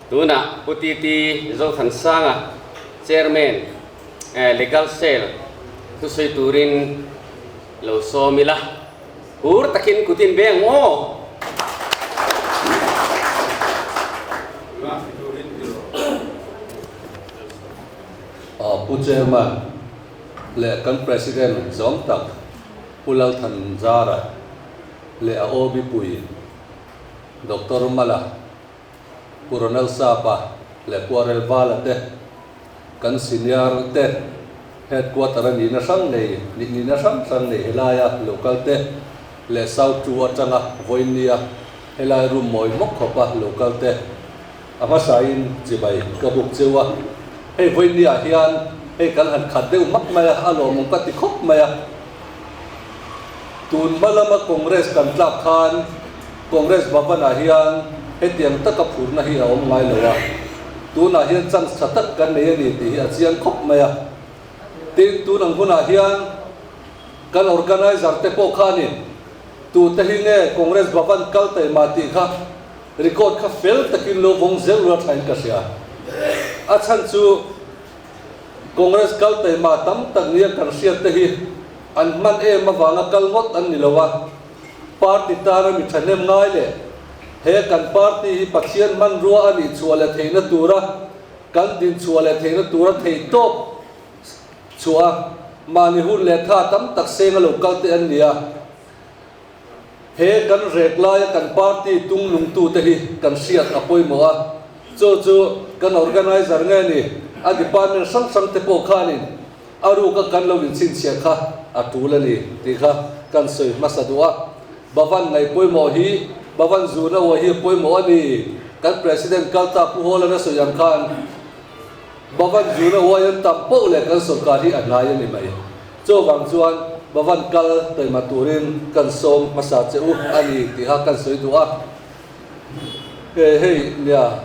Tunah Pu TT Zothansanga, Chairman, Legal Cell thusawi turin lo sawm ila. Hur takin kut in beng maw? Pu Chairman leh kan President zawng tak Pu Lalthanzara leh a OB pui Doctor Mala, Pu Ronald Sapa leh Pu Arel Vala te, kan senior te headquarter a nihna hrang nei, nihna hrang hrang nei helaia local te leh South Two atanga vawiinnia helai room mawi hmawk khawpa local te a hmasain chibai ka buk cheu a. Hei vawiinniah hian hei kan han khat deuh hmak mai a, a lawmawm ka ti khawp mai a. Tun hma lama Congress kan tlak khan Congress Bhavan-ah hian hetiang taka phurna hi a awm ngai lo a, tunah hian chance tha tak kan nei a ni tih hi a chiang khawp mai a. Tin, tun ang hunah hian kan organizer te pawh khanin tute hi nge Congress Bhavan kal taima tih kha record kha fel takin lo vawng zel rua thain ka hria. A chhan chu Congress kal taima tam tak nia kan hriat te hi an hman em avanga kal ngawt an ni lo a, party tana mi thahnem ngai leh he kan party hi Pathian hmanrua a nih chhuah leh theihna tura kan din chhuah leh theihna tura theihtawp chhuah a, mahni hun leh tha tam tak seng a lo kal te an ni a. He kan rek laia kan party tung lungtute hi kan hriat a pawimawh a, chu chu kan organizer nge ni a department hrang hrang te pawh khanin a ruka kan lo inchhinchhiah kha a tul a ni tih kha kan sawi hmasa duh a. Bhavan ngaih pawimawh hi Bhavan zuna uai hi a pawimawh a ni, kan President kalta Pu Hawlana sawi ang khan Bhavan zuna uai an tam poh leh kan sorkar hi a hnai a ni mai. Chuvang chuan Bhavan kal taima turin kan sawm hmasa che u a ni tiha kan sawi duh a. He hei nia,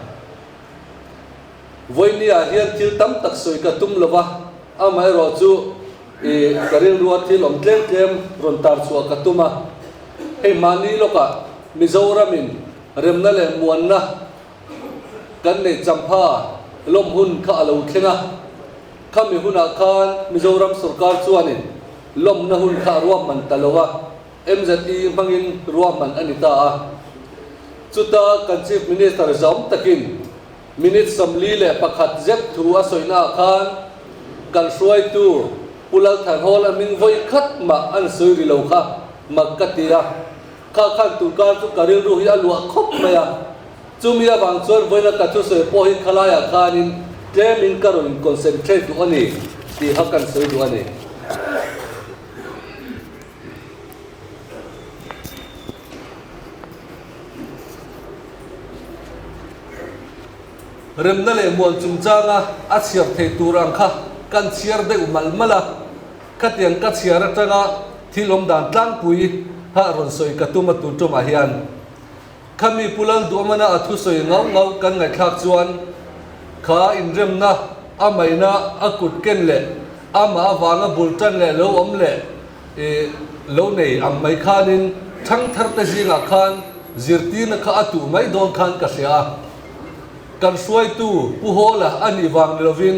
vawinia hian thil tam tak sawi ka tum lo va, amaherawh chu i ka rilrua thil awm tlem tlem rawn tar chhuah ka tum a. Hei mahni lawkah Mizoramin remna leh muanna kan neih champha lawm hun kha a lo thleng a. Khami hunah khan Mizoram sorkar chuanin lawmna hun kha a ruahman ta lo a, MZE hmangin ruahman a ni ta a. Chuta kan Chief Minister zawm takin minute 41 zet thu a sawinaah khan kan hruaitu Pu Lalthanhawl a hming vawi khat mah an sawi ri lo kha mak ka ti a. Kha khan tukar chu ka rilru hi a luah khawp mai a. Chumi avang chuan vawiina ka thusawi pawh hi khalaiah khanin tlemin ka rawn concentrate duh a ni tih kha kan sawi duh a ni. Remna leh muan chungchanga a chhiar thei tur ang kha kan chhiar deuh malh malh a, khatiang ka chhiar atanga thil awm dan tlangpui kha rawn sawi ka tum a tun tumah hian. Khami Pu Lalduamana a thusawi ngau ngau kan ngaihthlak chuan kha inremna, a maina, a kut ken leh amah avanga bul tan leh lo awm leh i lo nei ang mai khanin thangthar te zingah khan zirtirna kha a tuh mai dawn khan ka hria a. Kan hruaitu Pu Hawla a nih vang ni lovin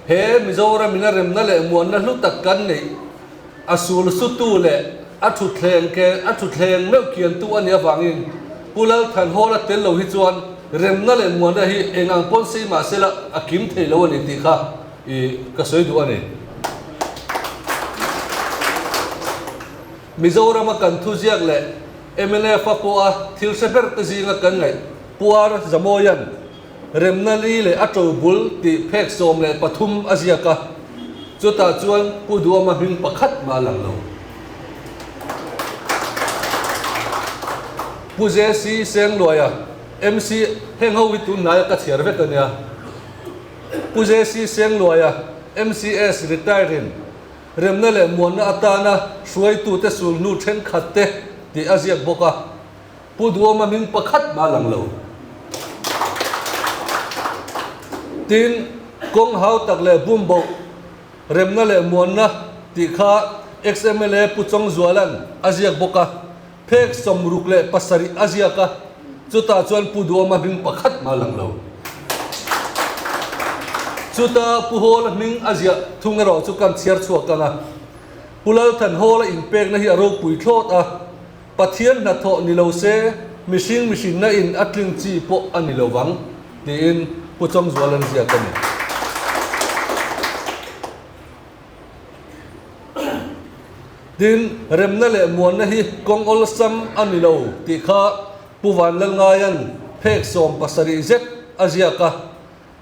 he Mizoram in a remna leh muanna hlu tak kan neih A sul sutu leh a thutthleng ke a thutthleng meuh kiantu a nih avangin Pu Lalthanhawl a tel lo hi chuan remna leh muanna hi eng ang pawn sei mah sela a kim thei lo a ni tih kha i ka sawi duh a ni. Mizorama kan thuziak leh mnf a pawha thil hre ber te zinga kan ngaih Pu Ar Zamoian Remna li leh a to bul tih phek 13 a ziak a, chutah chuan Pu Duama hming pakhat mah a lang lo. Pu JC Sengluaia, MC, heng ho hi tun hnaia ka chhiar vek a nia. Pu JC Sengluaia, MCS, retired in Remna leh Muanna atana hruaitute sulhnu thenkhat te tih a ziak bawk a. Pu Duama hming pakhat mah a lang lo. Tin, kawng hau tak leh bumboh, remna leh muanna tih kha ex-MLA Pu Chawngzuala'n a ziak bawk a, phek 67 a ziak a, chutah chuan Pu Duama hming pakhat mah a lang lo. Chuta Pu Hawla hming a ziah thung erawh chu kan chhiar chhuak ang a. Pu Lalthan Hawla inpekna hi a ropui thlawt a, Pathian hnathawh ni lo se mihring mihrinna in a tling chi pawh a ni lo vang, tiin Pu Chawngzuala'n ziak a ni. Tin, remna leh muanna hi kawng awlsam a ni lo tih kha Pu Vanlalngaia'n phek 70 zet a ziak a.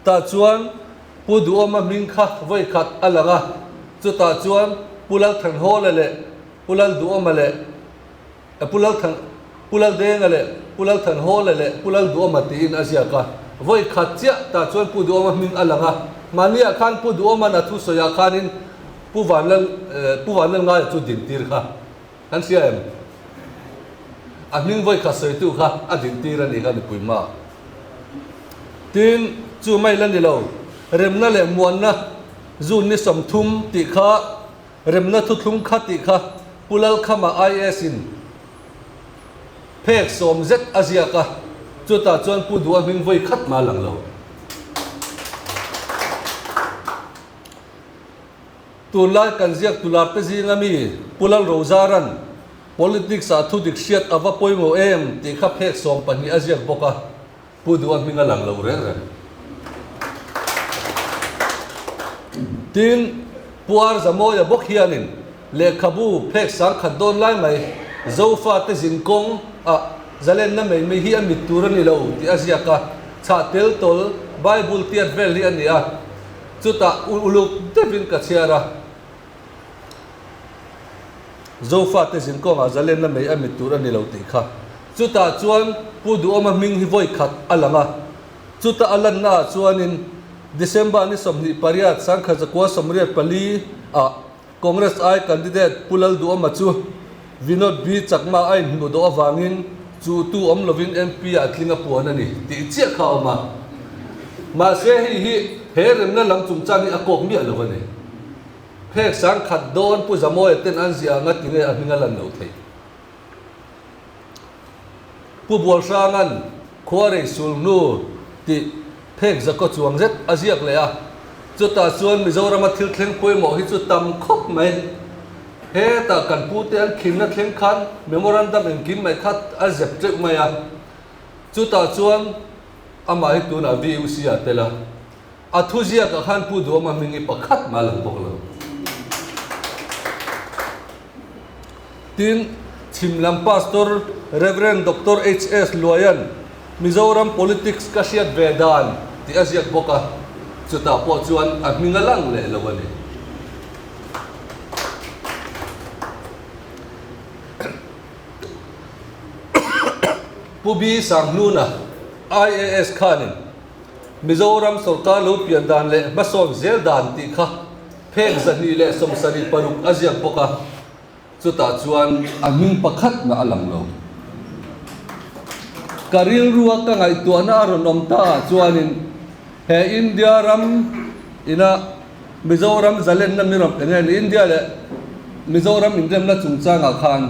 Tah chuan Pu Duhawma hming kha vawi khat a lang a, chutah chuan Pu Lalthanhawla leh Pu Lalduhawma leh Pu Lalthan Pu Laldenga leh Pu Lalthanhawla leh Pu Lalduhawma tiin a ziak a. Vawi khat chiah tah chuan Pu Duhawma hming a lang a. Mahniah khan Pu Duhawma'n a thusawiah khanin Pu Vanlal Pu Vanlalngaia chu dintir kha kan hria em? A hming vawi khat sawitu kha a dintir a nih kha mipui hmaah. Tin, chu mai la ni lo, remna leh muanna June ni 30 tih kha Remna thuthlung kha tih kha Pu Lalkhama IAS in phek sawm zet a ziak a, chutah chuan Pu Duha hming vawi khat mah a lang lo. Tunlai kan ziak tularte zinga mi Pu Lalrozaran Politics ah thu dik hriat a va pawimawh em tih kha phek 12 a ziak bawk a, Pu Duha hming a lang lo reng reng. Tin, Pu Arzamawia bawk hianin lehkhabu phek 10,000 dawn lai mai Zofate zinkawng ah zalenna mai mai hi a mit tur a ni lo tih a ziak a, chhah tel tawl Bible tiat vel hi a ni a, chutah uluk deuhin ka chhiar a. Zofate zinkawngah zalenna mai a mit tur a ni lo tih kha. Chutah chuan Pu Duhawma hming hi vawi khat a lang a. Chuta a lannaah chuanin December ni 28, 1984 ah Congress I candidate Pu Lalduhawma chu Vinod B Chakma a inhmuh dawh avangin chuhtu awm lovin MP ah tling a puan a ni tih chiah kha a awm a. Mahse hei hi he remna lam chungchang hi a kawk miah lo a ni. Phek 10,000 dawn Pu Zamawia ten an ziah anga tinge a hming a lan lo theih. Pu Bualhranga'n Khuarei sulhnu tih phek zakaw chuang zet a ziak leh a, chutah chuan Mizorama thil thleng pawimawh hi chu tam khawp mai. Hetah kan pute an khinna thleng khan memorandum engkim mai kha a zep teuh mai a, chutah chuan amah hi tunah VUC ah tel a. A thuziakah khan Pu Duhawma hming hi pakhat mah a lang bawk lo. Tin, chhim lam Pastor Rev. Doctor HS Luaia'n Mizoram politics ka hriat ve dan tih a ziak bawk a, chutah pawh chuan a hming a lang leh lo a ni. Pu B Sanghnuna, IAS khanin Mizoram sorkar lo pian dan leh hmasawn zel dan tih kha phek 276 a ziak bawk a, chutah chuan a hming pakhat mah a lang lo. Ka rilrua ka ngaihtuahna a rawn awm ta ah chuanin he India ram ina Mizoram zalenna mi rawn pe nge ni India leh Mizoram inremna chungchangah khan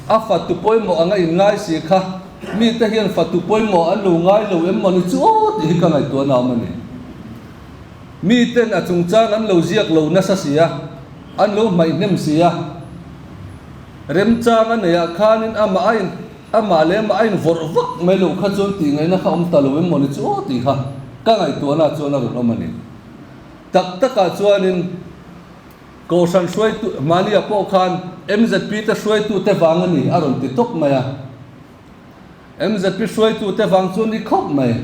a fatu pawimawh anga inngai si kha mite hian fatu pawimawh an lo ngai lo em mawni chu aw tih hi ka ngaihtuahna awm a ni. Miten a chungchang an lo ziak lo nasa si a, an lo hmaih hnem si a. Remchang a neihah khanin amah a in amah leh amah a invawrh vak mai lo kha chuan tih ngaihna kha awm ta lo em mawni chu aw tih kha ka ngaihtuahna chuan a rawn awm a ni. Tak takah chuanin Kohhran hruaitu Mania pawh khan MZP te hruaitute vang a ni a rawn ti tawp mai a. MZP hruaitute vang chu ni khawp mai.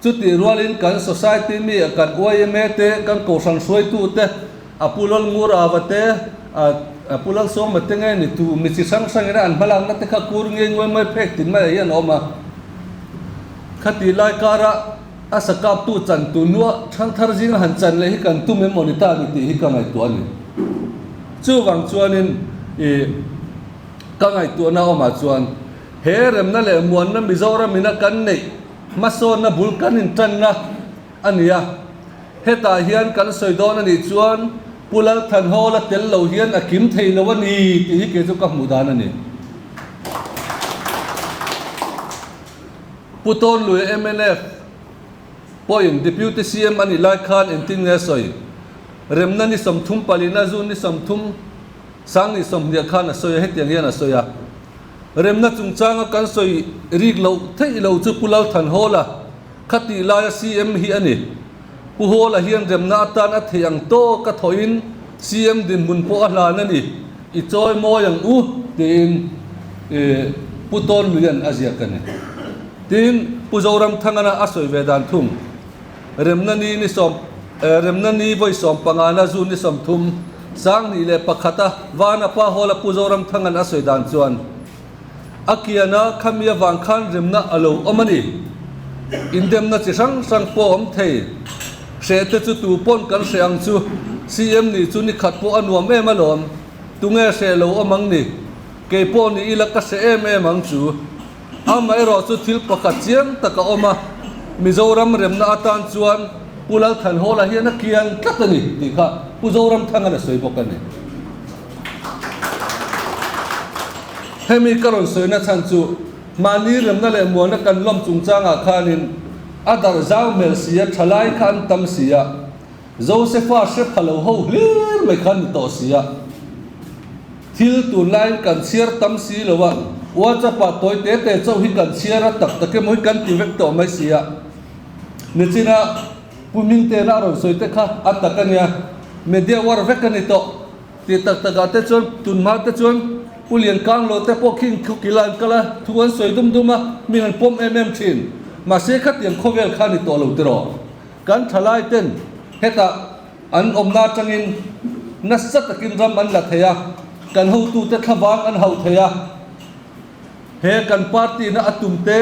Chutih rualin kan society mi kan yma te, kan Kohhran hruaitute, a Pu Lalngurava te, a Pu Lalsawma te nge ni tu mi chi hrang hrangin an hmalakna te kha kur ngei nguai mai phek tin maiah hian a awm a. Khatih lai karah A sakaptu chan tu nuah thangthar zinga han chan leh hi kan tum em aw ni ta ni tih hi ka ngaihtuah a ni. Chuvang chuanin i ka ngaihtuahna awmah chuan he remna leh muanna Mizoram ina kan neih hmasawnna bul kan intanna a ni a. Hetah hian kan sawi dawn a nih chuan Pu Lalthanhawla tel lo hian a kim thei lo a ni tih hi kei chu ka hmuh dan a ni. Pu Tawnlui mnf pawhin Deputy CM a nih lai khan engtin nge a sawi? Remna ni 30 palina June ni 30 sang ni 20 khan a sawi a, hetiang hian a sawi a, Remna chungchanga kan sawi rik loh theih lo chu Pu Lalthanhawla khatih laia CM hi a ni. Pu Hawla hian remna atan a theih ang tawk a thawhin CM dinhmun pawh a hlan a ni, i chawi mawi ang u tiin Pu Tawnluia'n a ziak a ni. Tin, Pu Zoramthangana a sawi ve dan thung, Remna ni ni sawm Remna ni vawi 15na June ni 30, 2001 a Vanapa Hall-a Pu Zoramthanga'n a sawi dan chuan, A kiana khami avang khan remna a lo awm a ni. Indemna chi hrang hrang pawh a awm thei. Hreh te chu tu pawn kan hreh ang chu. CM nih chu nikhat pawh a nuam em alawm. Tunge hreh lo awm ang ni? Kei pawh ni ila ka hreh em em ang chu. Amaherawh chu thil pakhat chiang tak a awm a, Mizoram remna atan chuan Pu Lalthanhawla hian a kian tlat a ni tih kha Pu Zoramthanga'n a sawi bawk a ni. Hemi ka rawn sawina chhan chu mahni remna leh muana kan lawm chungchangah khanin a darh zau hmel si a, thalai kha an tam si a, Josefa hre pha lo ho hlir mai kha ni tawh si a. Thil tunlaiin kan chhiar tam si lo a, WhatsApp ah tawi te te chauh hi kan chhiar a, tak tak emaw hi kan ti vek tawh mai si a. Nichina Pu Hmingtena a rawn sawi te kha a tak a nia, media war vek a ni tawh. Ti tak takah te chuan tunhma te chuan Pu Lian Kanglo te pawh khi thu kila an kal a, thu an sawi dum dum a, min an pawm em em thin. Mahse khatiang khawvel kha ni tawh lo tiraw? Kan thalai ten hetah an awmna atangin nasa takin ram an la thei a, kan hotute thlavang an hauh thei a. He kan party na a tum te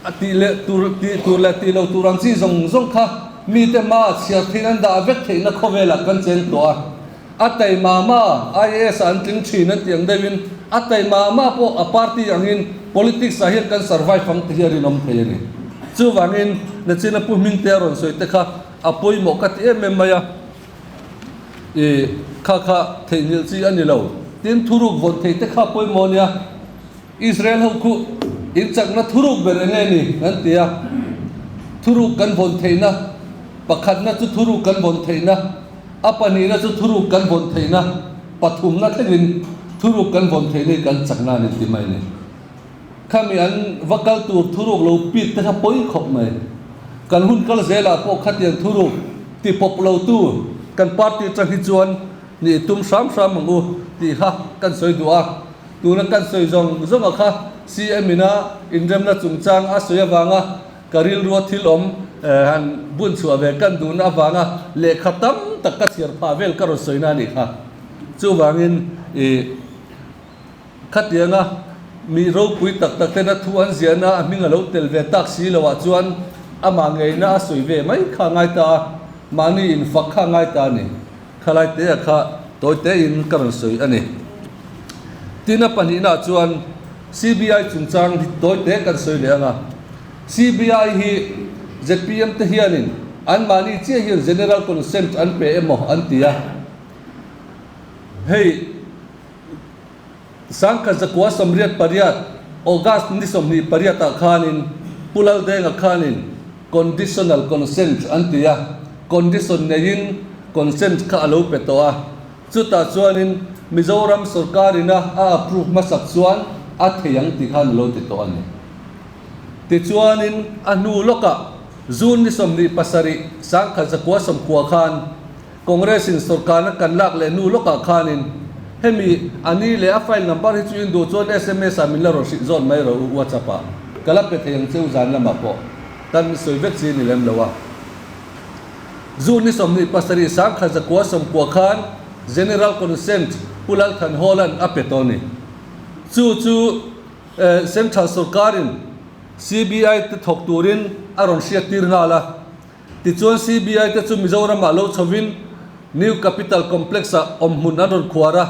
a tih leh tur tih tur leh tih lo tur ang chi zawng zawng kha mite hmaah chhiar theih an dah vek theihna khawvelah kan cheng tawh a. A taima ma IAS ah an tling thin an tih ang deuhin a taima ma pawh a party angin politics ah hian kan survive ang ti hi a rinawm thei a ni. Chuvangin Nachina Pu Hmingtea rawn sawi te kha a pawimawh ka ti em em mai a. I kha kha theihnghilh chi a ni lo. Tin, thuruk vawn thei te kha pawimawh a nia. Israel ho khu in chakna thuruk ber eng nge ni an ti a. Thuruk kan vawn theihna, pakhatna chu thuruk kan vawn theihna, a pahnihna chu thuruk kan vawn theihna, pathumna thlengin thuruk kan vawn theihna hi kan chakna a ni ti mai a ni. Khami an va kal tur thuruk lo pit te kha pawi khawp mai. Kan hun kal zelah pawh khatiang thuruk ti pawp lo tu kan party atang hi chuan nih tum hram hram ang u tih kha kan sawi duh a. Tuna kan sawi zawng zawng a kha CM ina inremna chungchang a sawi avanga ka rilrua thil awm han bun chhuah ve kan duhna avanga lehkha tam tak ka chhiar phah vel ka rawn sawina a nih kha. Chuvangin ih. Khatianga mi ropui tak tak tena thu an ziahna a hming a lo tel ve tak si loah chuan amah ngeina a sawi ve mai kha a ngai ta a, mahni infak kha a ngai ta a ni. Khalai tea kha tawi tein ka rawn sawi a ni. Tin a pahnihnaah chuan CBI chungchang hi tawi te kan sawi leh ang a. CBI hi zpm te hianin anmahni chiah hian General Consent an pe emaw an ti a, hei. 1998, August ni 28 ah khanin Pu Laldenga khanin Conditional Consent an ti a, condition neiin consent kha a lo pe tawh a, chutah chuanin Mizoram sorkarina a approve hmasak chuan a thei ang tih khan a lo ti tawh a ni. Tichuanin a hnu lawkah June ni 27, 1990 khan Congress in sorkarna kan lak leh hnu lawkah khanin hemi a ni leh a file number hi chu in duh chuan sms ah min la rawn hrih zawn mai rawh u WhatsApp ah ka la pe thei ang che u zan lamah pawh tan sawi vek chi ni lem lo a. June ni 27 1990 khan General Consent Pu Lalthan Hawla'n a pe tawh a ni. Chu chu Central sorkarin CBI te thawk turin a rawn hriattir nghal a. Tichuan CBI te chu Mizoramah lo chhovin New Capital Complex-ah awmhmun an rawn khuar a.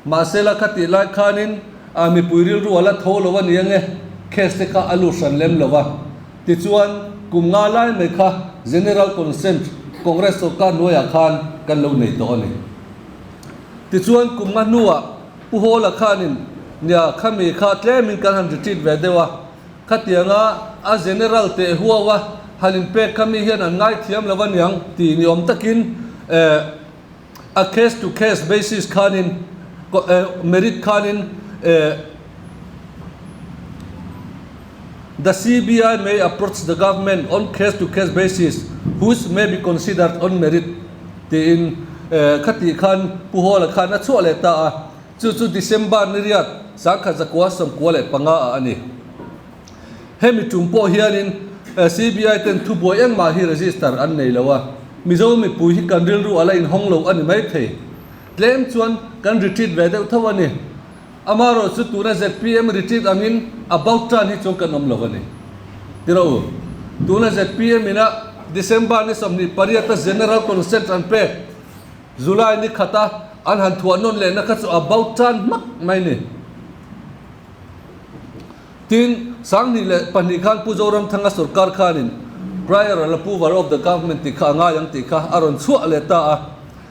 Mahse la khatih lai khanin a mipui rilru a la tho lo a ni ange, case te kha a lut hran lem lo a. Tichuan kum nga lai mai kha General Consent Congress sorkar hnuaiah khan kan lo nei tawh a ni. Tichuan kum nga hnuah Pu Hawla khanin nia khami kha tlemin kan han retreat ve deuh a. Khatianga a General teh huau a, han inpek kha mi hian an ngaithiam lo aniang tih ni awm takin a case to case basis khanin merit khanin The CBI may approach the government on case to case basis which may be considered on merit tiin khatih khan Pu Hawla khan a chhuah leh ta a, chu chu December ni riat 1995 ah a ni. Hemi tum pawh hianin CBI ten thubuai engmah hi register an nei lo a, Mizo mipui hi kan rilru a la inhawng lo a ni maithei. Tlem chuan kan retreat ve deuh tho a ni. Amaherawh chu tuna zpm retreat angin about tan hi chuan kan awm lo a ni. Tiraw u, tuna zpm ina December ni 28 a General Consent an pek, July ni khata an han thuah nawn lehna kha chu about tan hmak mai ni. Tin, 2002 khan Pu Zoramthanga sorkar khanin Prior Approval of the Government tih kha a ngai ang tih kha a rawn chhuah leh ta a,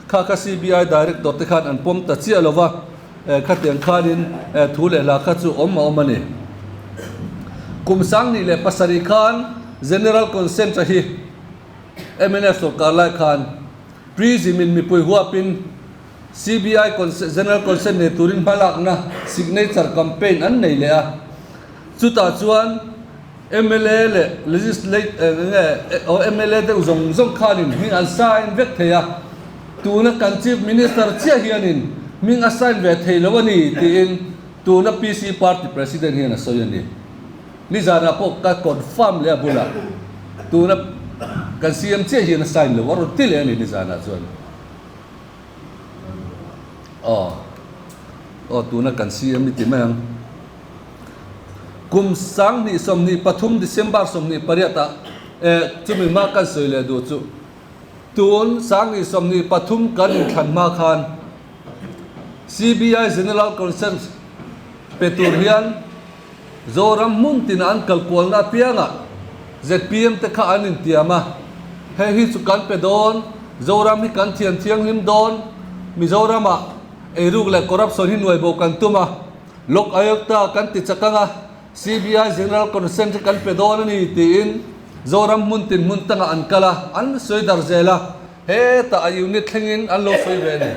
kha kha CBI Director te khan an pawm ta chiah lo va, khatiang khanin thu leh hla kha chu awm a awm a ni. Kum 2007 khan General Consent a hi mnf sorkar lai khan Prism in mipui huapin CBI General Consent nei turin hmalakna signature campaign an nei leh a, chutah chuan mla leh legislate mla deuh zawng zawng khanin hming an sign vek thei a, tuna kan Chief Minister chiah hianin hming a sign ve thei lo a ni tiin tuna PC party President hian a sawi a ni. Nizanah pawh ka confirm leh a bulah tuna kan CM chiah hian a sign lo a rawn ti leh a ni nizanah chuan. Aw aw tuna kan CM i ti mai ang. Kum 2023 December 28 ah eh chumi hma kan sawi leh duh chu tun 2023 kan inthlan hma khan CBI General Consent pe tur hian Zoram hmun tina an kal kualna apiangah zpm te kha an intiam a, hei hi chu kan pe dawn, Zoram hi kan thian thianghlim dawn, Mizoramah eiruk leh corruption hi nuai bo kan tum a, Lok Ayukta kan ti chak anga CBI General Consent hi kan pe dawn a ni tiin Zoram hmun tin hmun tangah an kal a, an sawi dar zel a, hetah a unit thlengin an lo sawi ve a ni.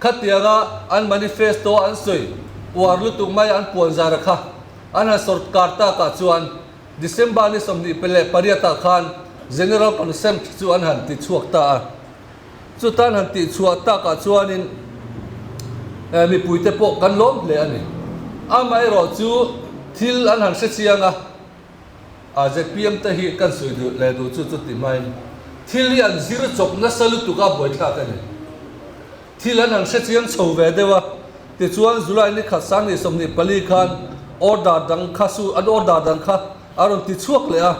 Khatianga an manifesto an sawi uar lutuk mai an puan zara kha an han sawrkar takah chuan December ni 28 ah khan General Consent chu an han ti chhuak ta a. Chutan han tih chhuah takah chuanin mipuite pawh kan lawm hle a ni. Amaherawh chu thil an han hre chiang a. A zpm te hi kan sawi duh leh duh chu chuti hmain thil hi an zir chawp nasa lutuk a buaithlak a ni. Thil an han hre chiang chho ve deuh a, tichuan July ni khat 2024 khan order dang kha su an order dang kha a rawn ti chhuak leh a,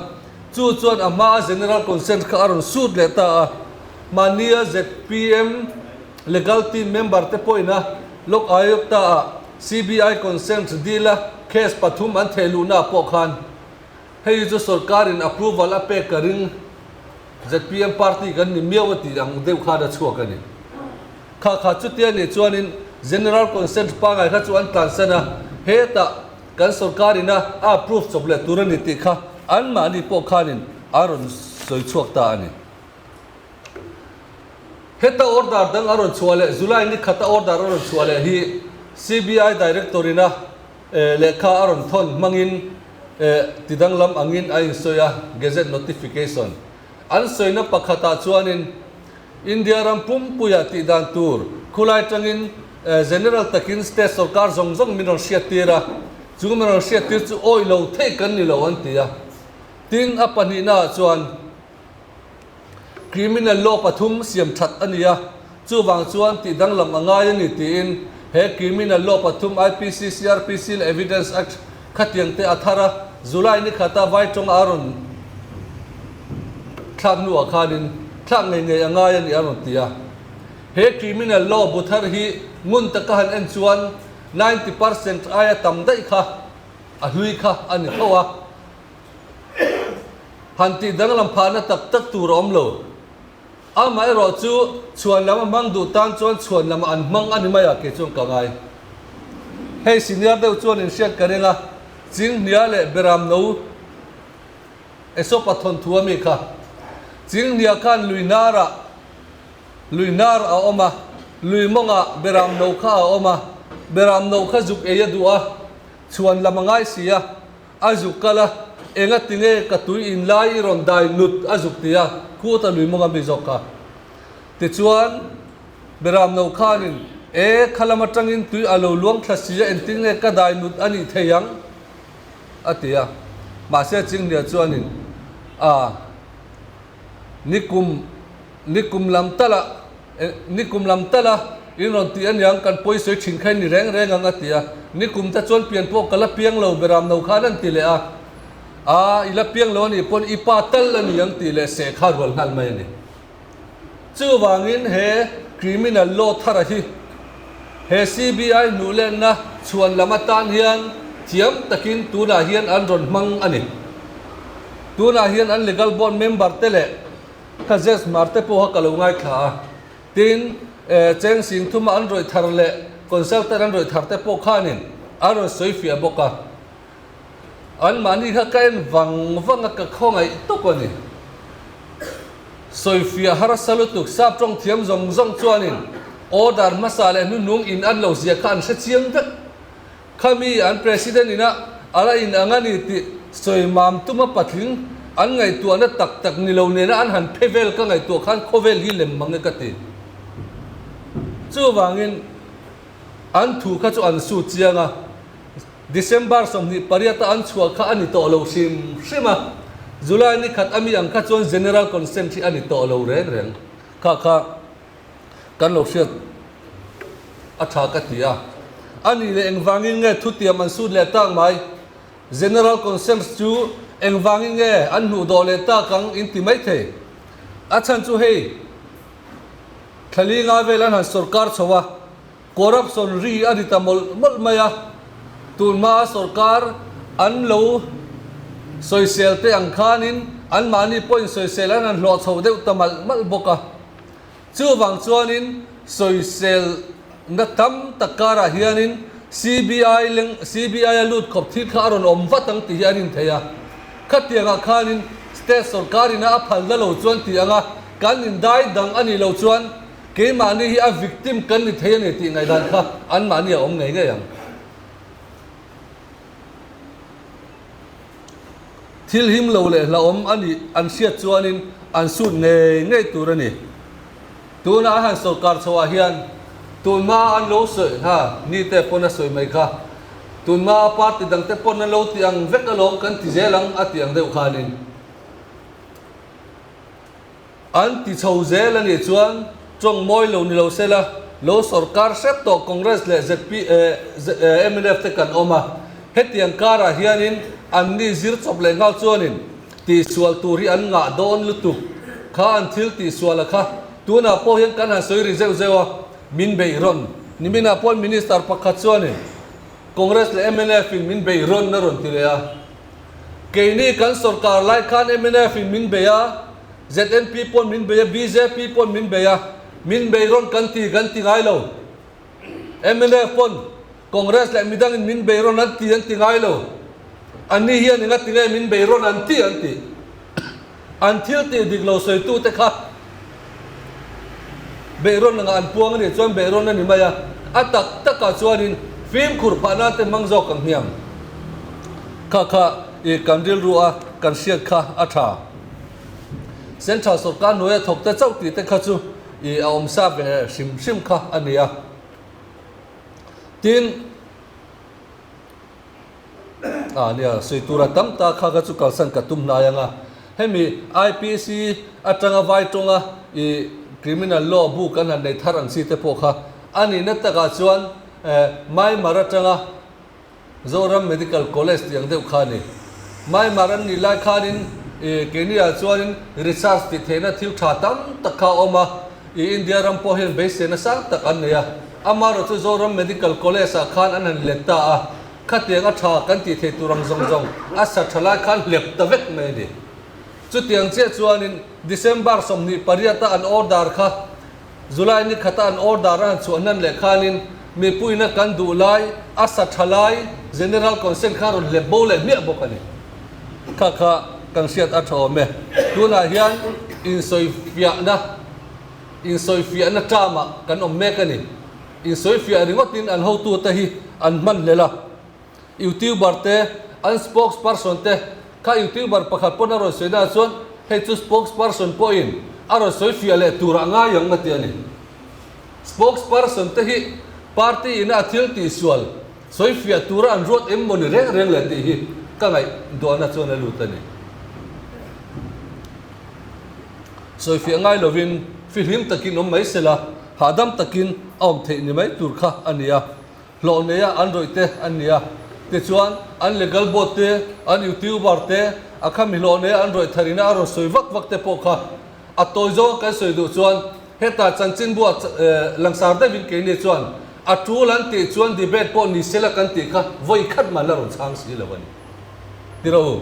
chu chuan a hmaa General Consent kha a rawn sut leh ta a. Mahnia zpm Legal Team member te pawhin a Lok Ayukta ah CBI consent dil a case pathum an theh luhna ah pawh khan hei hi chu sorkar in approval a pek ka ring zpm party kan ni miau a tih ang deuh khan a chhuak a ni. Kha kha chutia nih chuanin General consent pangai kha chu an tlansan a, hetah kan sorkar in a a approve chawp leh tur a ni tih kha anmahni pawh khanin a rawn sawi chhuak ta a ni. Heta order dang a rawn chhuah leh July ni khata order a rawn chhuah leh hi CBI Director ina lehkha a rawn thawn hmangin ti danglam angin a insawi a, Gazette Notification. An sawina pakhatah chuanin India ram pumpuia tih dan tur khulai tangin General takin State sorkar zawng zawng min rawn hriattir a, chu min rawn hriattir chu awih lo theih kan ni lo an ti a. Tin, a pahnihnaah chuan. Criminal law pathum siam that a ni a, chuvang chuan tih danglam a ngai a ni tiin he Criminal law pathum IPC, CrPC leh Evidence Act khatiang te a thar a, July ni khata vai tawng a rawn thlak hnuah khanin thlak ngei ngei a ngai a ni a rawn ti a. He Criminal law bu thar hi ngun taka han en chuan 90% aia tam daih kha a hlui kha a ni tho a. Han tih danglam phahna tak tak tur a awm lo. Amaherawh chu chhuan lam a hmang duh tan chuan chhuan lamah an hmang a ni mai a, kei chuan ka ngai. Hei senior deuh chuan in hriat ka ring a, Chinghnia leh Beram no Esopa thawnthu a mi kha. Chinghnia khan lui hnarah lui hnar a awm a, lui mawngah beram no kha a awm a, beram no kha zuk ei a duh a, chhuan lam a ngai si a, a zuk kal a, enga tinge ka tui in lai i rawn dai nut a zuk ti a, khuta lui mawnga mi zawk kha. Tichuan, beram no khanin, E, kha lam atangin tui a lo luang thla si a, engtin nge ka dai nut a nih thei ang? a ti a. Mahse, Chinghnia chuanin, A, nikum, nikum lam tala, nikum lam tala in rawn tih aniang, kan pawisawi thin kha in ni reng reng ang, a ti a. Nikum te chuan pian pawh ka la piang lo, beram no khan an ti leh a. A, i la piang lo a nih pawn i pa tal a ni ang tih leh seh kha rual nghal mai a ni. Chuvangin he criminal law thara hi he CBI hnuhlenna chhuan lam atan hian thiam takin tunah hian an rawn hmang a ni. Tunah hian an legal board member te leh kha Zes Hmar te pawha ka lo ngaithla a. Tin, Cheng Sing thuma an rawih thar leh consultant an rawih thar te pawh khanin an rawn sawi fiah bawk a. Anmahni kha ka en vang vang a, ka khawngaih tawp a ni. Sawifiah harsa lutuk sap tawng thiam zawng zawng chuanin order hmasa leh hnuhnung in an lo zia kha an hre chiang vek. Khami an President ina a la in ang a ni tih sawi mam tuma patling an ngaihtuahna tak tak ni lo nena an han phe vel ka ngaihtuah khan khawvel hi lem mang e ka ti. Chuvangin an thu kha chu an su chiang a. December 28 a an chhuah kha a ni tawh lo hrim hrim a, July ni khat ami ang kha chuan General Consent hi a ni tawh lo reng reng. Kha kha kan lo hriat a tha ka ti a. A nih leh engvangin nge thutiam an sut leh tak mai? General Consent chu engvangin nge an hnuh dawh leh tak ang in ti mai thei. A chhan chu hei thlali nga vel an han sawrkar chho a. Corruption ri a ni ta mawlh mawlh mai a, tun hmaa sorkar an lo sawisel te ang khanin anmahni pawhin sawisel an han hlawh chho deuh ta malh malh bawk a. Chuvang chuanin sawiselna tam tak karah hianin CBI leng CBI a lut khawp thil kha a rawn awm vat ang tih hi an inthei a. Khatiangah khanin state sorkarin a phalna lo chuan tih anga kan indai dang a nih loh chuan Keimahni hi a victim kan ni thei a ni tih ngaihdan kha anmahni a awm ngei ngei ang. Thil him lo leh hlauhawm a nih an hriat chuanin an sut ngei ngei tur a ni. Tuna a han sawrkar chhoah hian tunhma an lo sawi ha ni te pawn a sawi mai kha. Tunhma a party dangte pawn an lo ti ang vek alawm kan ti zel ang a tih ang deuh khanin. An ti chho zel a nih chuan tawng mawi lo ni lo se la, lo sawrkar hrep tawh Congress leh ZP mnf te kan awm a, hetiang karah hianin an ni zir chawp leh nghal chuanin tihsual tur hi an ngah dawn lutuk kha an thil tihsual a kha tunah pawh hian kan han sawi ri zeuh zeuh a, min beih rawn niminah pawhin Minister pakhat chuanin Congress leh mnf in min beih rawn a rawn ti leh a. Keini kan sawrkar lai khan mnf in min bei a, ZNP pawn min bei a, bjp pawn min bei a, min bei rawn kan ti kan ti ngai lo. Mnf pawn Congress leh midang in min bei rawn an ti an ti ngai lo. Anni hian enga ti nge min bei rawn an ti an ti. An thil tih dik lo sawitu te kha beih rawn anga an puang a nih chuan beih rawn a ni mai a, a tak takah chuanin fimkhur phah nan te hmang zawk ang hniam. Kha kha i kan rilru a kan hriat kha a tha. Central sawrkar hnuaia thawk te chauh tih te kha chu i a awm sa ve hrim hrim kha a ni a. Tin. A nia, sawi tura tam tak kha kha chu kalsan ka tum hnai ang a. Hemi IPC atanga vai tawnga i criminal law bu kan han nei thar ang chi te pawh kha a nihna takah chuan Myanmar atanga Zoram Medical College tih ang deuh kha a ni. Myanmar an nih lai khanin i keiniah chuanin research tih theihna thil tha tam tak kha a awm a, i India ram pawh hian beiseina sang tak an nei a. Amaherawhchu chu Zoram Medical College ah khan an han let ta a, khatiang a tha kan tih theih tur ang zawng zawng a sa tha lai khan hlep ta vek mai a ni. Chutiang chiah chuanin December 28 a an order kha July ni khata an order a han chhuah hnan leh khanin mipuina kan duh lai a sa tha lai General Consent kha rawn hlep bo leh hmiah bawk a ni. Kha kha. kan hriat a tha awm e. Tunah hian insawifiahna insawifiahna term ah kan awm mek a ni. Insawifiah ringawtin an hotute hi an hman hlel a. Youtuber te, an spokesperson te, kha youtuber pakhat pawn a rawn sawi naah chuan hei chu spokesperson pawhin a rawn sawi fiah leh tur ah ngai ang a ti a ni. Spokesperson te hi party ina a thil tihsual sawi fiah tura an ruat em maw ni reng reng le tih hi ka ngaihduahna chuan a lut a ni. Sawi fiah ngai lovin fihlim takin awm mai sela, hahdam takin a awm theih ni mai tur kha a ni a. Hlawh neia an rawih te an ni a, tichuan an legal board te, an youtuber te, a khami hlawh neia an rawih tharina a rawn sawi vak vak te pawh kha a tawi zawnga kan sawi duh chuan hetah chanchinbua langsar deuhin keini chuan a tul an tih chuan debate pawh ni sela kan tih kha vawi khat man la rawn chhang si lo a ni. Ti rawh u.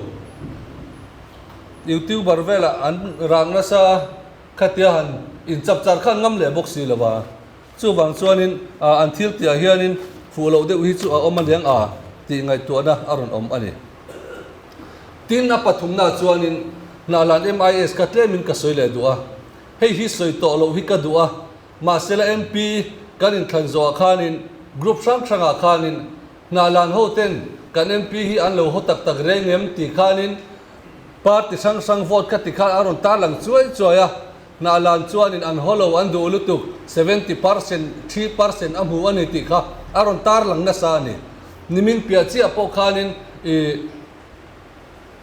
Youtuber velah an rang nasa khatia han inchapchar khan ngam leh bawk si lo a. Chuvang chuanin an thil tihah hianin fuh loh deuh hi chu a awm aniang a tih ngaihtuahna a rawn awm a ni. Tin, a pathumnaah chuanin Hnahlan MIS kha tlemin ka sawi leh duh a, hei hi sawi tawh loh hi ka duh a, mahsela MP kan inthlan zawhah khanin group hrang hrangah khanin Hnahlan hoten kan MP hi an lo haw tak tak reng em tih khanin party hrang hrang vote kha tikhan a rawn tarlang chuai chuai a, Hnahlan chuanin an haw lo an duh lutuk, 70%, 3% a hmu a ni tih kha a rawn tarlang nasa a ni. Nimin piah chiah pawh khanin i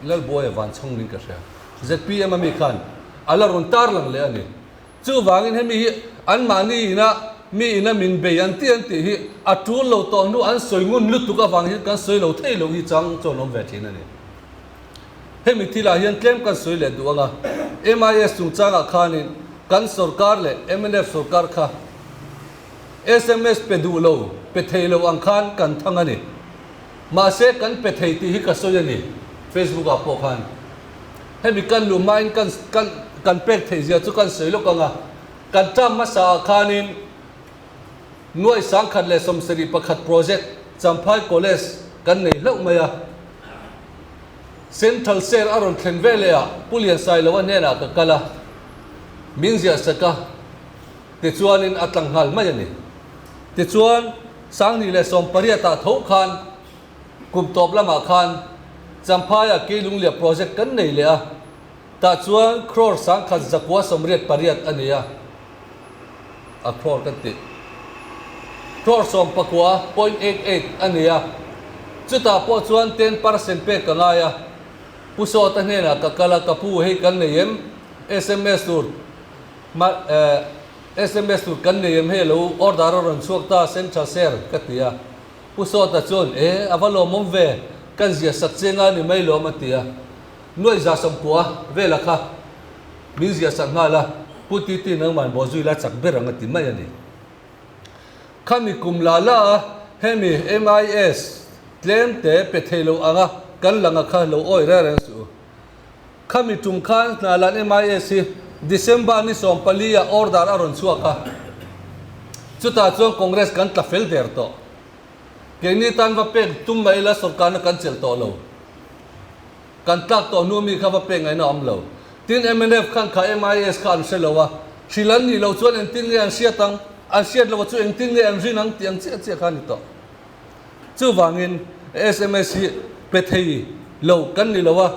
Lalbuaia Vanchhawng niin ka hria, zpm a mi khan a la rawn tarlang leh a ni. Chuvangin hemi hi anmahni ina mi ina min bei an tih an tih hi a tul lo tawh hnu an sawi ngun lutuk avang hian kan sawi lo thei lo hi chang chuan awm ve thin a ni. Hemi thilah hian tlem kan sawi leh duh ang a, MIS chungchangah khanin kan sorkar leh mnf sorkar kha sms pe duh lo, pe thei lo ang khan kan thang a ni. Mahse kan pe thei tih hi ka sawi a ni, Facebook ah pawh khan. Hemi kan luh hmain kan kan kan pek theih zia chu kan sawi lawk ang a, kan term hmasa ah khanin nuai 1071 project Champhai College kan nei hlauh mai a. Central Ser a rawn thlen ve leh ah Pu Liansailova hnenah ka kal a, min ziah sak a, tichuanin a tlang nghal mai a ni. Tichuan, 2018 ah tho khan kum tawp lamah khan Champhaiah Keilunglia project kan nei leh a, tah chuan crore 1188 a ni a, a crore kan tih crore 19.88 a ni a, chutah pawh chuan 10% pek ka ngai a, Pu Sawta hnenah ka kal a, ka pu hei kan nei em? Sms tur sms tur kan nei em hei lo order a rawn chhuak ta central share ka ti a, Pu Sawta chuan e a va lawmawm ve, kan ziah sak che nga ni mai lawm a ti a, nuaih za 90 vela kha min ziah sak nghal a, Pu Titi nangman bawh zui la chak ber ang a ti mai a ni. Khami kum la la a hemi MIS tlem te pe thei lo anga kan lang a kha lo awi reng reng suh u. Khami tum khan Hnalan MIS hi December ni 14 ah order a rawn chhuak a, chutah chuan Congress kan tla fel der tawh. Keini tan va pek tum mai ila sorkarna kan chelh tawh lo. Kan tlak tawh hnu mi kha va pek ngaihna a awm lo. Tin mnf khan kha MIS kha an hre lo a, hrilh an nih loh chuan engtin nge an hriat ang, an hriat loh chu engtin nge an rin ang tih ang chiah chiah kha a ni tawh. Chuvangin sms hi pe thei lo kan ni lo a,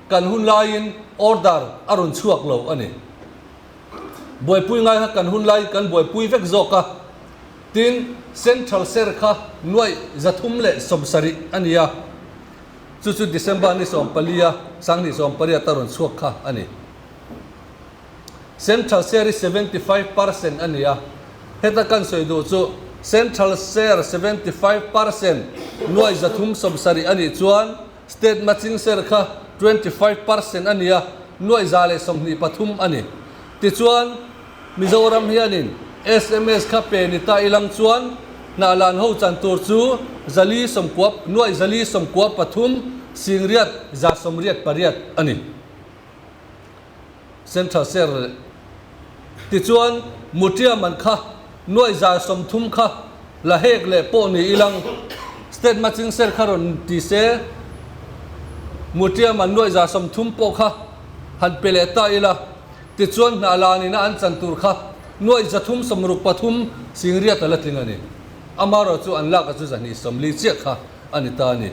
kan hun laiin order a rawn chhuak lo a ni. Buaipui ngai kha kan hun laiin kan buaipui vek zawk a, tin Central Ser kha nuaih 370 a ni a. Chu chu December ni 14 a 2018 a rawn chhuak kha a ni. Central share hi 75% a ni a, heta kan sawi duh chu Central share 75% nuai 370 a nih chuan State matching share kha 25% a ni a, nuai 123 a ni. Tichuan, Mizoram hianin sms kha pe ni ta ilang chuan Hnahlan ho chan tur chu 490, nuaih 493, singriat 188 a ni. Central Share tichuan Mutia man kha nuaih 130 kha la hek leh pawh ni ilang State Matching Share kha rawn ti se. Mutia man nuai 130 pawh kha han pe leh ta ila, tichuan hnah lanina an chan tur kha nuai 363 singriat a la tling a ni. Amaherawh chu an lak a chu 240 chiah kha a ni ta a ni.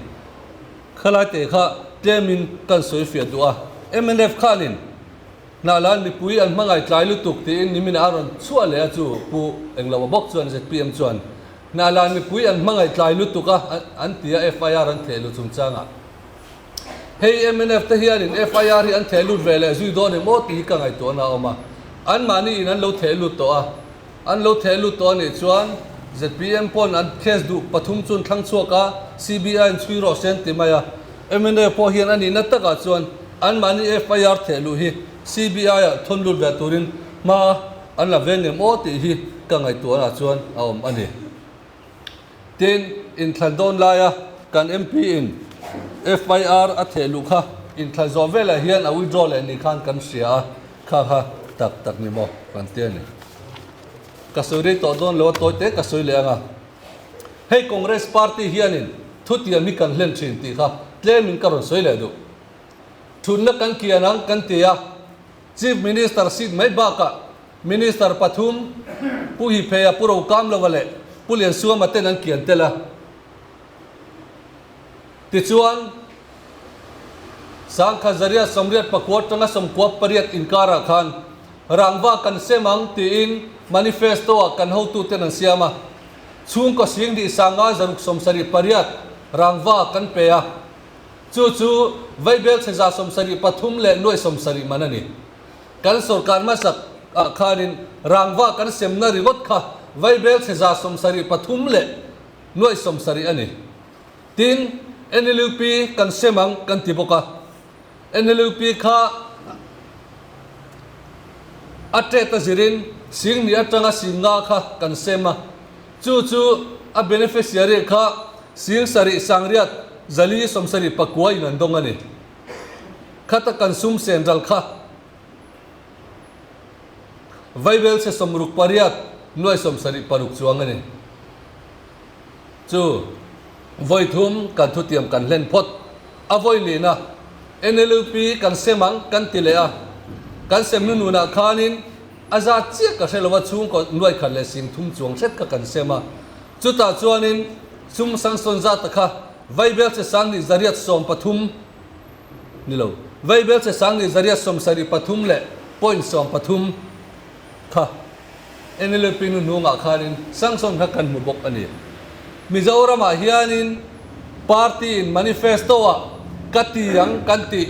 Khalai te kha tlemin kan sawi fiah duh a, mnf khanin hnah lan mipui an hmangaih tlai lutuk tiin nimin a rawn chhuah leh a chu Pu Englo a bawk chuan zpm chuan hnah lan mipui an hmangaih tlai lutuk a an ti a FIR an theh lut chungchangah. Hei mnf te hianin FIR hi an theh lut ve leh zui dawn em aw tih hi ka ngaihtuahna a awm a, anmahni in an lo theh lut tawh a, an lo theh lut tawh a nih chuan zpm pawn an case duh pathum chu an thlang chhuak a, CBI in chhui rawh se an ti mai a, mnf pawh hian a nihna takah chuan anmahni FIR theh luh hi CBI ah thawn lut ve turin hma an la veng em aw tih hi ka ngaihtuahna chuan a awm a ni. Tin, inthlan dawn laia kan MP in FIR a theh luh kha inthlan zawh velah hian a withdraw leh ni khan kan hria a, kha kha tak tak ni maw kan ti a ni. Ka sawi rei tawh dawn lo a, tawi te ka sawi leh ang a. Hei Congress party hianin thutiam hi kan hlen thin tih kha tlemin ka rawn sawi leh duh. Thutna kan kian ang kan ti a, Chief Minister seat mai bakah Minister pathum, Pu Hipheia, Pu Rokamlova leh Pu Liansuama ten an kian tel a. Tichuan, 1989 atanga 98 inkarah khan rangva kan sem ang tiin manifesto-ah kan hotuten an siam a. Chhungkaw 10,000 578 rangva kan pe a. Chu chu Vaibel chhe 73 leh nuai 70 man a ni. Kan sorkar hmasak ah khanin rangva kan semna ringawt kha Vaibel chhe 73 leh nuai 70 a ni. Tin, NLUP kan sem ang kan ti bawk a. NLUP kha a tet a zirin 10,000 atanga 50,000 kha kan sem a. Chu chu a beneficiary kha 7,000 479 in an dawng a ni. Khata kan sum sen ral kha Vaibel chhe 68 nuai 76 chuang a ni. Chu vawi thum kan thutiam kan hlen phawt. A vawi lihna NLUP kan sem ang kan ti leh a, kan sem nu nunah khanin a zat chiah ka hre lo a, chhungkaw nuai khat leh 30 chuang hret kha kan sem a. Chutah chuanin sum sangsawn zata kha Vaibel chhe 2813 ni lo, Vaibel chhe 2873 leh point 13 kha NLUP nu hnungah khanin sangsawn kha kan hmu bawk a ni. Mizoramah hianin party in manifesto ah ka ti ang kan tih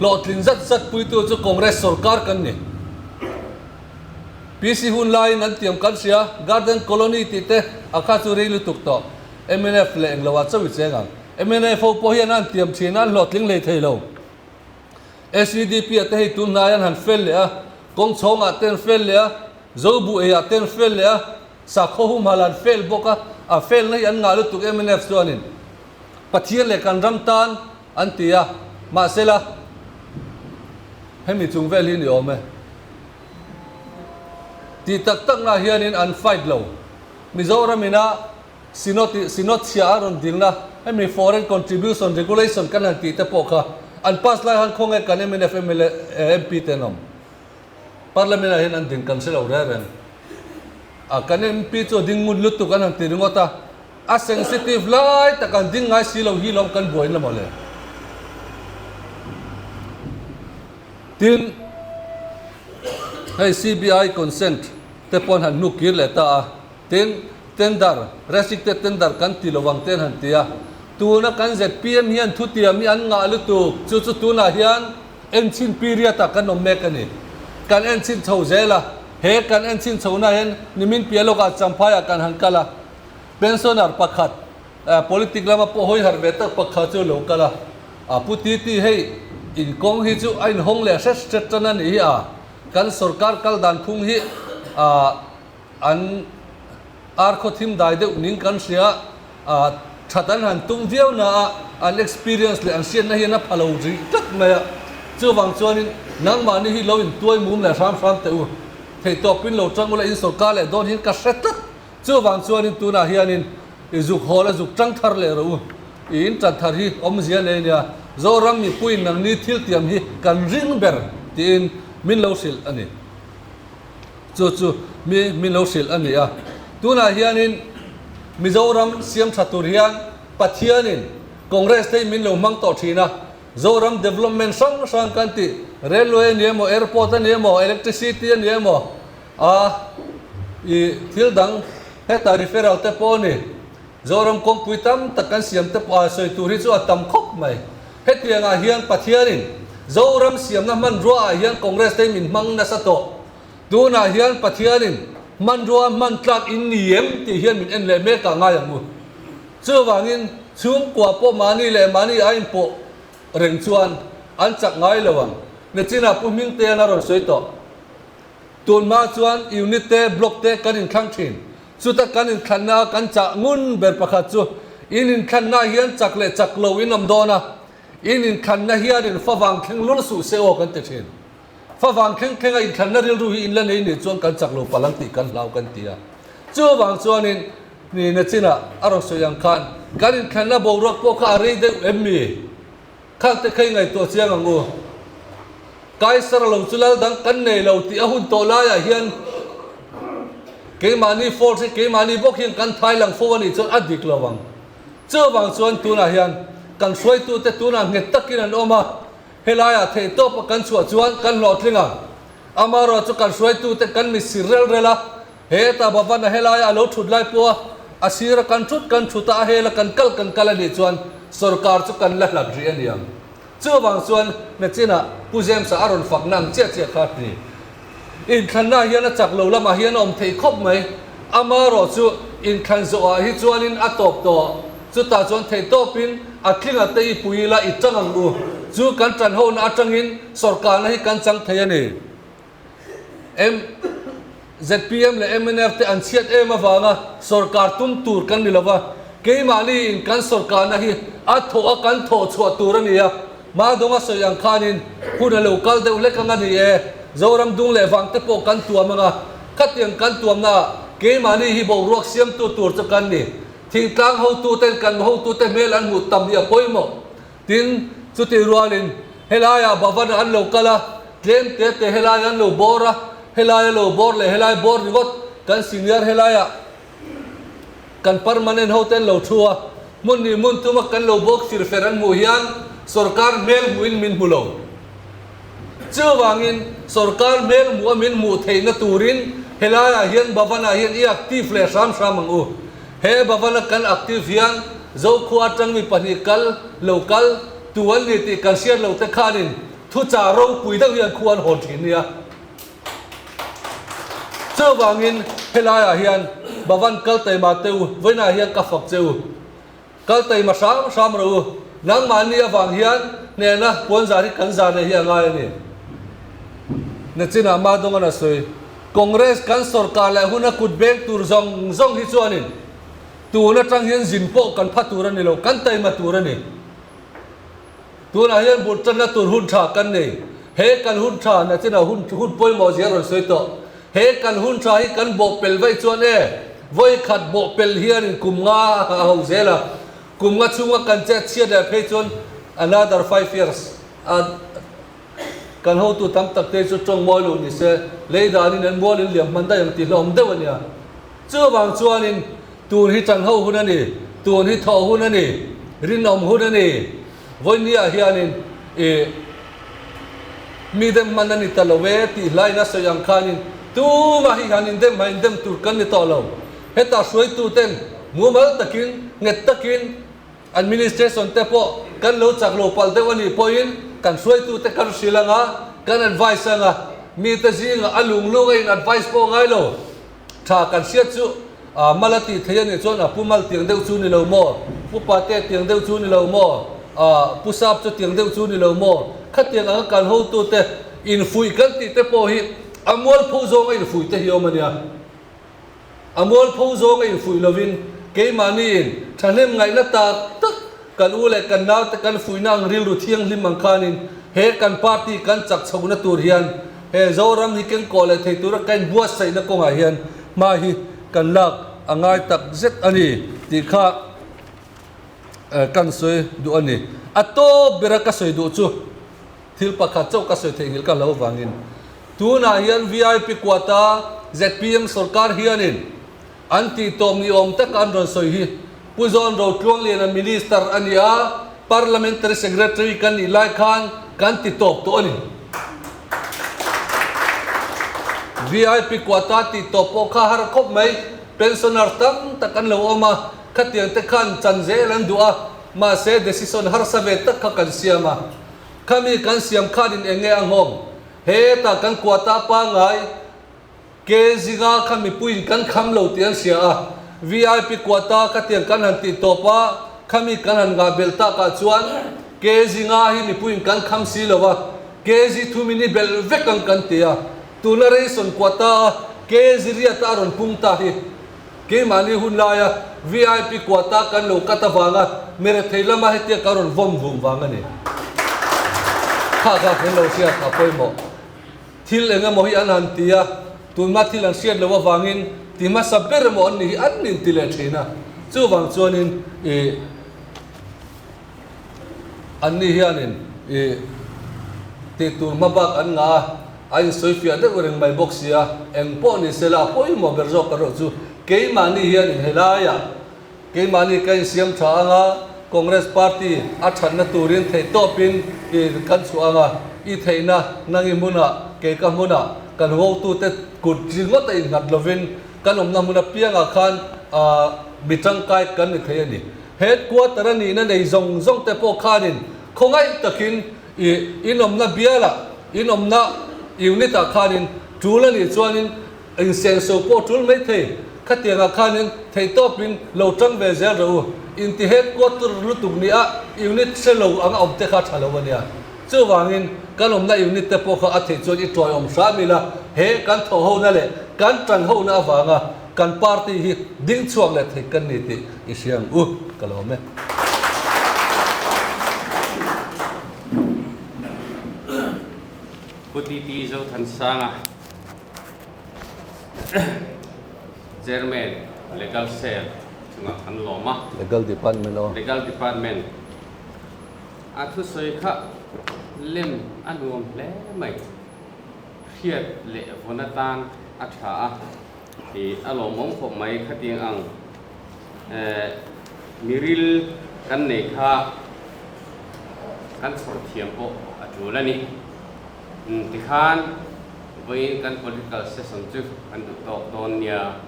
hlawhtlin zat zat puitu chu Congress sorkar kan ni. PC hun laiin an tiam kan hria, Garden Colony tih te a kha chu rei lutuk tawh. Mnf leh englo ah chauh i cheng ang. Mnf ho pawh hian an tiam thin a, an hlawhtling hlei thei lo. SEDP ah te hei tun hnai an han fel leh a, kawng chhawng ah te an fel leh a, Zobu ei ah te an fel leh a, sakhaw humhal an fel bawk a, a felna hi an ngah lutuk mnf chuanin Pathian leh kan ram tan an ti a, mahsela hemi chung vel hi ni awm e. Tih tak tak na hianin an fight lo. Mizoram ina Synod Synod chhia a rawn dingna hemi Foreign Contribution Regulation kan han tih te pawh kha an pass lai han khawnge kan mnf mla MP te an awm. Parliament ah hian an ding kan hre lo reng reng. A kan MP chu a ding ngun lutuk an han ti ringawt a, a sensitive lai tak an ding ngai si lo hi lawm kan buain la mawle. Tin, hei CBI consent te pawh an han hnuk kir leh ta a. Tin, tender, restricted tender kan ti lo ang te an han ti a. Tuna kan zpm hian thutiam hi an ngah lutuk, chu chu tunah hian enchhin period ah kan awm mek a ni. Kan enchhin chho zel a, he kan enchhin chhohna hian nimin piah lawkah Champhaiah kan han kal a, pensioner pakhat, politic lama pawh hawi harh ve tak pakhat chu a lo kal a, a pu Titi hei inkawng hi chu a inhawng leh hret hret tan a nih hi a, kan sorkar kal dan phung hi a. An ar khaw thim dai deuh ning kan hria a, that an han tum viau na a, an experience leh an hriatna hian a pha lo rih tlat mai a. Chuvang chuanin nangmahni hi lo intuai mum leh hram hram teh u. Theihtawpin lo tang ula in sorkar leh dawn hian ka hre tlat. Chuvang chuanin tunah hianin i zuk hawl a zuk tang thar leh rawh u. I in tan thar hi awmzia nei nia. Zoram mipuiin nangni thil tiam hi kan ring ber tiin min lo hrilh a ni. Chu chu mi min lo hrilh a ni a. Tunah hianin Mizoram siam tha tur hian Pathianin Congress te hi min lo hmang tawh thin a. Zoram development hrang hrang kan tih, railway a ni emaw, airport a ni emaw, electricity a ni emaw, a i thil dang heta referral te pawh a ni. Zoram kawngpui tam tak kan siam te pawh a sawi tur hi chu a tam khawp mai. Hetiangah hian Pathianin Zoram siamna hmanrua ah hian Congress te hi min hmang nasa tawh. Tunah hian Pathianin hmanrua hman tlak in ni em tih hian min en leh mek ah ngai ang u. Chuvangin chhungkua pawh mahni leh mahni a inpawh reng chuan an chak ngai lo ang. Nachinah Pu Hmingtean a rawn sawi tawh. Tun hma chuan unit te, block te kan inthlang thin. Chuta kan inthlanna a kan chah ngun ber pakhat chu in inthlanna hian chak leh chak lo in awm dawn a, in inthlanna hian in favang thleng lul suh se aw kan ti thin. Favang thleng thlenga inthlanna rilru hi in la nei nih chuan kan chak lo palh ang tih kan hlau kan ti a. Chuvang chuanin ni nachinah a rawn sawi ang khan kan inthlanna boruak pawh kha a rei deuh em mi? Khang te kha i ngaihtuah chiang ang u. Kaisar lo chu lal dang kan nei lo tih a hun tawh laiah hian keimahni force hi keimahni bawk hian kan thai lang fo a nih chuan a dik lo ang. Chuvang chuan tunah hian kan hruaitute tunah nghet takin an awm a, helaiah theihtawp a kan chhuah chuan kan hlawhtling ang. Amaherawhchu chu kan hruaitute kan mitsir rel rel a, Hetah Bhavan a helaia a lo thut lai pawha a sira kan thut kan thut a, a hela kan kal kan kal a nih chuan sorkar chu kan la hlat rih a ni ang. Chuvang chuan nachinah Pu James-a a rawn fakna ang chiah chiah kha a ti. Inthlanna hian a chak lo lamah hian a awm thei khawp mai. Amaherawh chu inthlan zawhah hi chuanin a tawp tawh. Chutah chuan theihtawpin a tlinga te i pui ila i tang ang u. Chu kan tanhona atangin sorkarna hi kan chang thei a ni. MZPM leh mnf te an chhiat em avanga sorkar tum tur kan ni lova, keimahni in kan sorkarna hi a thawh a kan thawh chhuah tur a ni a, Hma dawnga sawi ang khanin hun a lo kal deuh hlek ang a ni e, Zoram dung leh vang te pawh kan tuam ang a, khatiang kan tuamna ah keimahni hi boruak siamtu tur chu kan ni. Thingtlang hotuten kan hotute hmel an hmuh tam hi a pawimawh. Tin, chutih rualin helaiah Bhavan an lo kal a, tlem te te helai an lo bawr a, helai a lo bawr leh helai bawr ringawt kan senior helaiah kan permanent ho te an lo thu a, hmun nih hmun tuma kan lo bawk fir fer an hmuh hian sorkar hmel hmuhin min hmu lo. Chuvangin sorkar hmel hmuh a min hmuh theihna turin helaiah hian Bhavan-ah hian i active leh hram hram ang u. He Bhavana kan active hian Zokhua atang mi pahnih kal lo kal tu an ni tih kan hriat lo te khanin thuchah ropui deuh hian khu an hawn thin nia. Chuvangin helaiah hian Bhavan kal taima te u, vawiinah hian ka fak che u. Kal taima hram hram rawh u, nangmahni avang hian hnehna puanzar hi kan zar leh hi a ngai a ni. Nachinah Madongan a sawi. Congress kan sorkar leh huna kut beng tur zawng zawng hi chuanin tun atang hian zin pawh kan pha tur a ni lo, kan taima tur a ni. Tunah hian bul tanna tur hun tha kan nei. He kan hun tha nachinah hun hun pawimawh zia rawn sawi tawh. He kan hun tha hi kan bawh pel vaih chuan e, vawi khat bawh pel hianin kum nga a ho zel a, kum nga chhunga kan chet chhiat leh phei chuan another 5 years a Kan hotu tam tak te chu tawng mawi lo ni se, lei danin an mual in liam hman daih ang tih hlawm deuh a nia. Chuvang chuanin tun hi tan ho hun a ni, tun hi thawh hun a ni, rinawm hun a ni. Vawinia hianin i mi dem hman a ni ta lo e tih hlain a sawi ang khanin tumah hi han indem ha indem tur kan ni tawh lo. Hetah hruaituten mumal takin, nghet takin, Administration te pawh kan lo chak lo palh deuh a nih pawhin kan hruaitute kan hrilh ang a, kan advice ang a, mite zingah a lung lung a in advice pawh ngai lo. Tha kan hriat chu a mal a tih thei a nih chuan a pu mal tiang deuh chu ni lo maw, pu pate tiang deuh chu ni lo maw, a pu sap chu tiang deuh chu ni lo maw, khatiang anga kan hotute infuih kan tih te pawh hi a mualpho zawnga infuih te hi awm a nia. A mualpho zawng a infuih lovin keimahniin thahnem ngaihna tak tak kan u leh kan naute kan fuihna ang rilru thianghlim ang khanin he kan party kan chak chhohna tur hian he Zoram hi kengkawh leh thei tura ka inbuatsaihna kawngah hian hma hi kan lak a ngai tak zet a ni tih kha. kan sawi duh a ni. A tawp bera ka sawi duh chu thil pakhat chauh ka sawi theihnghilh ka hlo vangin tunah hian VIP quota zpm sorkar hianin an tih tawp ni awm taka an rawn sawi hi Pu Zawn Rotluangliana Minister a ni a, Parliamentary Secretary kan nih lai khan kan ti tawp tawh a ni. VIP quota tih tawp pawh kha har khawp mai, pensioner tam tak an lo awm a, khatiang te khan chan zel an duh a, mahse decision harsa ve tak kha kan siam a. Khami kan siam khanin eng nge a nghawng? Hetah kan quota pangngai Ke zinga kha mipuiin kan kham lo tih an hria a, VIP quota khatiang kan han tih tawp a, khami kan han ngah belh takah chuan ke zinga hi mipuiin kan kham si lo a, ke zi thumin i belh vek ang kan ti a, tuna ration quota a ke zi riata a rawn pung ta hi keimahni hun laia VIP quota kan lo cut avanga mirethei lama hetiang kan rawn vawm vum vang a ni. Kha kha kan lo hriat a pawimawh. Thil eng emaw hi an han ti a, tunhma thil an hriat loh avangin ti hmasa ber emaw an nih hi an inti leh thin a. Chuvang chuanin ih anni hianin ih tih tur hma bak an ngah a, a insawifiah deuh reng mai bawk si a, eng pawh ni se la a pawimawh ber zawk erawh chu keimahni hianin helaiah Keimahni ka insiam tha ang a, Congress Party a thatna turin theihtawpin i kan chhuah ang a, i theihna nang i hmunah, kei ka hmunah, kan hotute kut ringawt a innghat lovin kan awmna hmun apiangah khan mi tangkai kan ni thei a ni. Headquarter a nihna nei zawng zawng te pawh khanin khawngaih takin i inawmna bialah, inawmna unit-ah khanin tul a nih chuanin Insenso pawh tul mai thei. Khatiangah khanin theihtawpin lo tang ve zel rawh u. Inti headquarter lutuk nia unit hre lo anga awm te kha tha lo a nia. Chuvangin kan awmna unit te pawh kha a theih chuan i tuai awm hram ila, he kan thawh hona leh kan tan hona avanga kan party hi ding chhuak leh thei kan ni tih i hria ang u. Ka lawm e. Pu TT Zothansanga. Chairman, Legal Cell chungah kan lawm a. Legal Department aw. Legal Department a thusawi kha lem a nuam hle mai. Hriat leh vawn atan a tha a, ih a lawmawm khawp mai khatiang ang miril kan nei kha kan chhawr thiam pawh a tul a ni. Tikhan vawiin kan political session chu kan duh tawk dawn nia.